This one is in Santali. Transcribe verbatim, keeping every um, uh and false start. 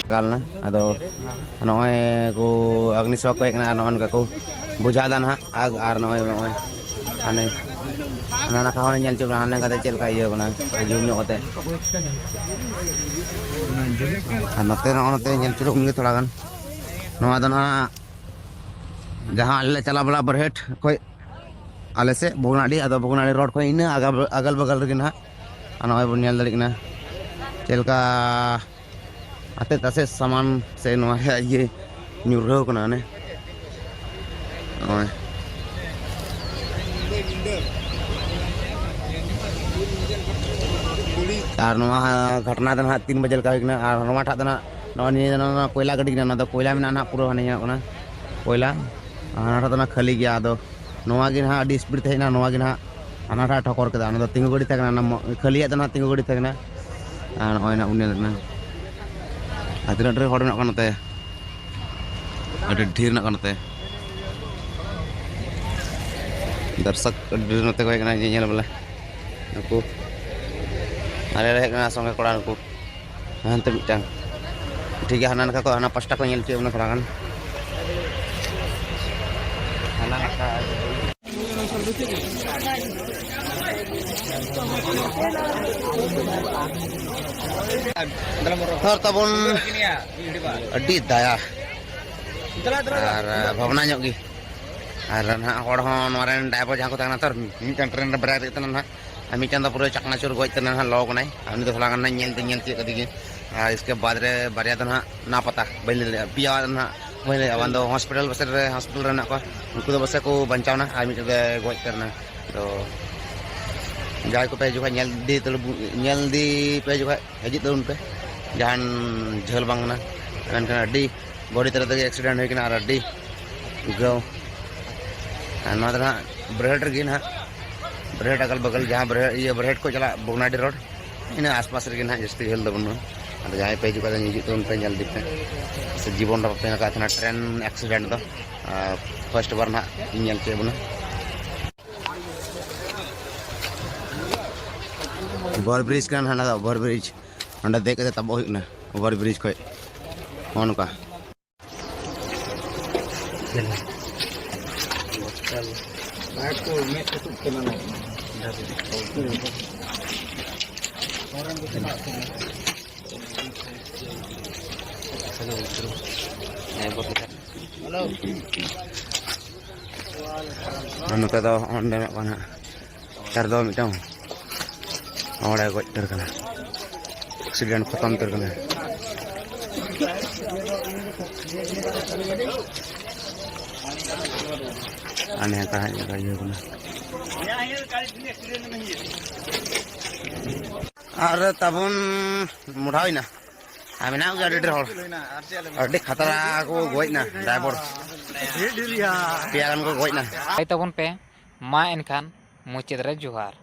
ᱜᱟᱞ ᱱᱟ᱾ ᱟᱫᱚ ᱱᱚᱜᱼᱚᱭ ᱠᱚ ᱟᱜᱽᱱᱤ ᱥᱮᱵᱟ ᱠᱚ ᱦᱮᱡ ᱠᱟᱱᱟ, ᱟᱨ ᱱᱚᱜᱼᱚᱭ ᱱᱚᱝᱠᱟ ᱠᱚ ᱵᱩᱡᱷᱟᱣ ᱫᱟ ᱱᱟᱦᱟᱜ᱾ ᱟᱨ, ᱟᱨ ᱱᱚᱜᱼᱚᱭ, ᱱᱚᱜᱼᱚᱭ ᱦᱟᱱᱮ, ᱦᱟᱱᱟ ᱱᱟᱠᱷᱟ ᱦᱚᱸ ᱧᱮᱞ ᱦᱚᱪᱚ ᱵᱚᱱᱟ, ᱦᱟᱱᱮ ᱠᱟᱛᱮ ᱪᱮᱫ ᱞᱮᱠᱟ ᱤᱭᱟᱹ ᱠᱟᱱᱟ, ᱡᱩᱢ ᱧᱚᱜ ᱠᱟᱛᱮ᱾ ᱟᱨ ᱱᱚᱛᱮ, ᱱᱚᱜᱼᱚ ᱱᱚᱛᱮ ᱧᱮᱞ ᱦᱚᱪᱚ ᱞᱮᱠᱚ ᱜᱮ ᱛᱷᱚᱲᱟ ᱜᱟᱱ᱾ ᱱᱚᱣᱟ ᱫᱚ ᱱᱟᱦᱟᱜ ᱡᱟᱦᱟᱸ ᱟᱞᱮ ᱞᱮ ᱪᱟᱞᱟᱣ ᱵᱟᱲᱟᱜᱼᱟ ᱵᱟᱨᱦᱮᱴ ᱠᱷᱚᱡ ᱟᱞᱮ ᱥᱮᱫ ᱵᱷᱚᱜᱽᱱᱟᱰᱤ, ᱟᱫᱚ ᱵᱷᱚᱜᱽᱱᱟᱰᱤ ᱨᱳᱰ ᱠᱷᱚᱡ ᱤᱱᱟᱹ ᱟᱜᱟ-, ᱟᱜᱟᱞ ᱵᱟᱜᱟᱞ ᱨᱮᱜᱮ ᱱᱟᱦᱟᱜ᱾ ᱟᱨ ᱱᱚᱜᱼᱚᱭ ᱵᱚᱱ ᱧᱮᱞ ᱫᱟᱲᱮᱭᱟᱜ ᱠᱟᱱᱟ ᱪᱮᱫ ᱞᱮᱠᱟ ᱟᱛᱮᱫ ᱛᱟᱥᱮᱫ ᱥᱟᱢᱟᱱ ᱥᱮ ᱱᱚᱣᱟ ᱨᱮᱭᱟᱜ ᱤᱭᱟᱹ ᱧᱩᱨᱦᱟᱹᱣ ᱠᱟᱱᱟ ᱚᱱᱮ᱾ ᱱᱚᱜᱼᱚᱭ᱾ ᱟᱨ ᱱᱚᱣᱟ ᱜᱷᱚᱴᱱᱟ ᱫᱚ ᱱᱟᱦᱟᱜ ᱛᱤᱱ ᱵᱟᱡᱮ ᱞᱮᱠᱟ ᱦᱩᱭ ᱠᱟᱱᱟ᱾ ᱟᱨ ᱱᱚᱣᱟ ᱴᱷᱟᱜ ᱫᱚ ᱱᱟᱦᱟᱜ ᱱᱚᱜᱼᱚᱭ ᱱᱤᱭᱟᱹ ᱫᱚ ᱱᱚᱣᱟ ᱠᱚᱭᱞᱟ ᱜᱟᱹᱰᱤ ᱠᱟᱱᱟ, ᱱᱚᱣᱟ ᱫᱚ ᱠᱚᱭᱞᱟ ᱢᱮᱱᱟᱜᱼᱟ ᱱᱟᱦᱟᱜ, ᱯᱩᱨᱟᱹ ᱦᱟᱱᱮ ᱧᱮᱞᱚᱜ ᱠᱟᱱᱟ ᱠᱚᱭᱞᱟ᱾ ᱟᱨ ᱦᱟᱱᱟ ᱴᱷᱟᱜ ᱫᱚ ᱱᱟᱦᱟᱜ ᱠᱷᱟᱹᱞᱤ ᱜᱮᱭᱟ᱾ ᱟᱫᱚ ᱱᱚᱣᱟ ᱜᱮ ᱱᱟᱦᱟᱜ ᱟᱹᱰᱤ ᱥᱯᱤᱰ ᱛᱟᱦᱮᱸ ᱠᱟᱱᱟ, ᱱᱚᱣᱟ ᱜᱮ ᱱᱟᱦᱟᱜ ᱦᱟᱱᱟᱴᱟᱜ ᱴᱷᱚᱠᱚᱨ ᱠᱮᱫᱟ᱾ ᱚᱱᱟ ᱫᱚ ᱛᱤᱸᱜᱩ ᱜᱟᱹᱰᱤ ᱛᱟᱦᱮᱸ ᱠᱟᱱᱟ, ᱚᱱᱟ ᱢᱚ-, ᱠᱷᱟᱹᱞᱤᱭᱟᱜ ᱫᱚ ᱱᱟᱦᱟᱜ ᱛᱤᱸᱜᱩ ᱜᱟᱹᱰᱤ ᱛᱟᱦᱮᱸ ᱠᱟᱱᱟ᱾ ᱟᱨ ᱱᱚᱜᱼᱚᱭ ᱱᱟᱜ ᱩᱱᱤ ᱢᱮᱱᱟᱜᱼᱟ᱾ ᱟᱨ ᱛᱤᱱᱟᱹᱜ ᱰᱷᱮᱨ ᱦᱚᱲ ᱢᱮᱱᱟᱜ ᱠᱚᱣᱟ ᱱᱚᱛᱮ, ᱟᱹᱰᱤ ᱰᱷᱮᱨ ᱢᱮᱱᱟᱜ ᱠᱚᱣᱟ ᱱᱚᱛᱮ᱾ ᱫᱚᱨᱥᱚᱠ ᱟᱹᱰᱤ ᱰᱷᱮᱨ ᱱᱚᱛᱮ ᱠᱚ ᱦᱮᱡ ᱠᱟᱱᱟ ᱧᱮᱧᱮᱞ ᱵᱚᱞᱮ᱾ ᱱᱩᱠᱩ ᱟᱞᱮ ᱞᱮ ᱦᱮᱡ ᱠᱟᱱᱟ ᱥᱚᱸᱜᱮ ᱠᱚᱲᱟ, ᱱᱩᱠᱩ ᱦᱟᱱᱛᱮ ᱢᱤᱫᱴᱟᱝ᱾ ᱴᱷᱤᱠ ᱜᱮᱭᱟ, ᱦᱟᱱᱟ ᱱᱟᱠᱷᱟ ᱠᱚ, ᱦᱟᱱᱟ ᱯᱟᱥᱴᱟ ᱠᱚ ᱧᱮᱞ ᱦᱚᱪᱚᱭᱮᱫ ᱵᱚᱱᱟ ᱛᱷᱚᱲᱟ ᱜᱟᱱ᱾ ᱦᱟᱱᱟ ᱱᱟᱠᱷᱟ᱾ ᱦᱚᱨ ᱛᱟᱵᱚᱱ ᱟᱹᱰᱤ ᱫᱟᱭᱟ ᱟᱨ ᱵᱷᱟᱵᱽᱱᱟ ᱧᱚᱜ ᱜᱮ᱾ ᱟᱨ ᱱᱟᱦᱟᱜ ᱦᱚᱲ ᱦᱚᱸ ᱱᱚᱣᱟ ᱨᱮᱱ ᱰᱨᱟᱭᱵᱷᱟᱨ ᱡᱟᱦᱟᱸ ᱠᱚ ᱛᱟᱦᱮᱸ ᱠᱟᱱᱟ, ᱛᱚ ᱢᱤᱫᱴᱟᱝ ᱴᱨᱮᱱ ᱨᱮ ᱵᱟᱨᱭᱟ ᱫᱮᱡ ᱛᱟᱦᱮᱱᱟ ᱱᱟᱦᱟᱜ, ᱟᱨ ᱢᱤᱫᱴᱟᱝ ᱫᱚ ᱯᱩᱨᱟᱹ ᱪᱟᱠᱱᱟᱪᱩᱨ ᱜᱚᱡ ᱛᱟᱦᱮᱱᱟ ᱱᱟᱦᱟᱜ, ᱞᱚ ᱠᱟᱱᱟᱭ᱾ ᱟᱨ ᱩᱱᱤ ᱫᱚ ᱛᱷᱚᱲᱟ ᱜᱟᱱ ᱱᱟᱦᱟᱜ ᱧᱮᱞ ᱛᱮ ᱧᱮᱞ ᱛᱤᱭᱳᱜ ᱠᱟᱫᱮ ᱜᱮ᱾ ᱟᱨ ᱤᱥᱠᱮ ᱵᱟᱫᱽ ᱨᱮ ᱵᱟᱨᱭᱟ ᱫᱚ ᱱᱟᱦᱟᱜ ᱱᱟᱯᱟᱛᱟ, ᱵᱟᱹᱧ ᱞᱟᱹᱭ ᱫᱟᱲᱮᱭᱟᱜᱼᱟ, ᱯᱮᱭᱟ ᱱᱟᱦᱟᱜ ᱵᱟᱹᱧ ᱞᱟᱹᱭ ᱫᱟᱲᱮᱭᱟᱜᱼᱟ, ᱵᱟᱝ ᱫᱚ ᱦᱚᱥᱯᱤᱴᱟᱞ ᱯᱟᱥᱮ ᱨᱮ, ᱦᱚᱥᱯᱤᱴᱟᱞ ᱨᱮ ᱢᱮᱱᱟᱜ ᱠᱚᱣᱟ, ᱩᱱᱠᱩ ᱫᱚ ᱯᱟᱥᱮ ᱠᱚ ᱵᱟᱧᱪᱟᱣ ᱮᱱᱟ, ᱟᱨ ᱢᱤᱫᱴᱮᱱ ᱫᱚ ᱜᱚᱡ ᱩᱛᱟᱹᱨ ᱮᱱᱟ᱾ ᱛᱚ ᱡᱟᱦᱟᱸᱭ ᱠᱚᱯᱮ ᱦᱤᱡᱩᱜ ᱠᱷᱟᱡ ᱧᱮᱞ ᱤᱫᱤ ᱛᱟᱵᱚᱱ, ᱧᱮᱞ ᱤᱫᱤ ᱯᱮ ᱦᱤᱡᱩᱜ ᱠᱷᱟᱡ ᱦᱤᱡᱩᱜ ᱛᱟᱵᱚᱱ ᱯᱮ, ᱡᱟᱦᱟᱱ ᱡᱷᱟᱹᱞ ᱵᱟᱝ ᱠᱟᱱᱟ, ᱢᱮᱱᱠᱷᱟᱱ ᱟᱹᱰᱤ ᱵᱟᱹᱲᱤᱡ ᱛᱟᱞᱟ ᱛᱮᱜᱮ ᱮᱠᱥᱤᱰᱮᱱᱴ ᱦᱩᱭ ᱠᱟᱱᱟ ᱟᱨ ᱟᱹᱰᱤ ᱜᱟᱹᱣ᱾ ᱟᱨ ᱱᱚᱣᱟ ᱫᱚ ᱱᱟᱦᱟᱜ ᱵᱨᱮᱦᱮᱰ ᱨᱮᱜᱮ ᱱᱟᱦᱟᱜ, ᱵᱨᱮᱦᱮᱰ ᱟᱜᱟᱞ ᱵᱟᱜᱟᱞ ᱡᱟᱦᱟᱸ ᱵᱨᱮᱦᱮᱰ, ᱤᱭᱟᱹ ᱵᱨᱮᱦᱮᱰ ᱠᱷᱚᱱ ᱪᱟᱞᱟᱜ ᱵᱷᱚᱜᱽᱱᱟᱰᱤ ᱨᱳᱰ, ᱤᱱᱟᱹ ᱟᱥᱯᱟᱥ ᱨᱮᱜᱮ ᱱᱟᱦᱟᱜ, ᱡᱟᱹᱥᱛᱤ ᱡᱷᱟᱹᱞ ᱫᱚ ᱵᱟᱹᱱᱩᱜᱼᱟ᱾ ᱟᱫᱚ ᱡᱟᱦᱟᱸᱭ ᱯᱮ ᱦᱤᱡᱩᱜ ᱠᱷᱟᱱ ᱫᱚ ᱦᱤᱡᱩᱜ ᱛᱟᱵᱚᱱ ᱯᱮ, ᱧᱮᱞ ᱤᱫᱤ ᱯᱮ᱾ ᱥᱮ ᱡᱤᱵᱚᱱ ᱨᱮ ᱵᱟᱯᱮ ᱧᱮᱞ ᱟᱠᱟᱫ ᱛᱟᱦᱮᱱᱟ ᱴᱨᱮᱱ ᱮᱠᱥᱤᱰᱮᱱᱴ ᱫᱚ, ᱯᱷᱟᱥᱴ ᱵᱟᱨ ᱱᱟᱦᱟᱜ ᱤᱧ ᱧᱮᱞ ᱦᱚᱪᱚᱭᱮᱫ ᱵᱚᱱᱟ᱾ ᱚᱵᱷᱟᱨ ᱵᱨᱤᱡᱽ ᱠᱟᱱᱟ ᱦᱟᱱᱟ ᱫᱚ, ᱚᱵᱷᱟᱨ ᱵᱨᱤᱡᱽ᱾ ᱚᱸᱰᱮ ᱫᱮᱡ ᱠᱟᱛᱮ ᱛᱟᱵᱚᱜ ᱦᱩᱭᱩᱜ ᱠᱟᱱᱟ, ᱳᱵᱷᱟᱨ ᱵᱨᱤᱡᱽ ᱠᱷᱚᱡ᱾ ᱱᱚᱜᱼᱚ ᱱᱚᱝᱠᱟ᱾ ᱟᱨ ᱱᱚᱛᱮ ᱫᱚ ᱚᱸᱰᱮ ᱢᱮᱱᱟᱜ ᱠᱚᱣᱟ ᱱᱟᱦᱟᱜ᱾ ᱱᱮᱛᱟᱨ ᱫᱚ ᱢᱤᱫᱴᱟᱝ ᱦᱚᱲᱮ ᱜᱚᱡ ᱩᱛᱟᱹᱨ ᱠᱟᱱᱟ, ᱮᱠᱥᱤᱰᱮᱱᱴ ᱠᱷᱚᱛᱚᱢ ᱩᱛᱟᱹᱨ ᱠᱟᱱᱟ᱾ ᱟᱨ ᱱᱮ ᱛᱟᱦᱮᱸ ᱞᱮᱠᱟ ᱤᱭᱟᱹ ᱠᱟᱱᱟ᱾ ᱟᱨ ᱛᱟᱵᱚᱱ ᱢᱚᱰᱷᱟᱣ ᱮᱱᱟ᱾ ᱟᱨ ᱢᱮᱱᱟᱜ ᱠᱚᱜᱮᱭᱟ ᱟᱹᱰᱤ ᱰᱷᱮᱨ ᱦᱚᱲ᱾ ᱟᱹᱰᱤ ᱠᱷᱟᱛᱨᱟ ᱠᱚ ᱜᱚᱡ ᱮᱱᱟ, ᱰᱨᱟᱭᱵᱷᱟᱨ᱾ ᱯᱮᱭᱟ ᱜᱟᱱ ᱠᱚ ᱜᱚᱡ ᱮᱱᱟ᱾ ᱵᱟᱲᱟᱭ ᱛᱟᱵᱚᱱ ᱯᱮ᱾ ᱢᱟ ᱮᱱᱠᱷᱟᱱ ᱢᱩᱪᱟᱹᱫ ᱨᱮ ᱡᱚᱦᱟᱨ᱾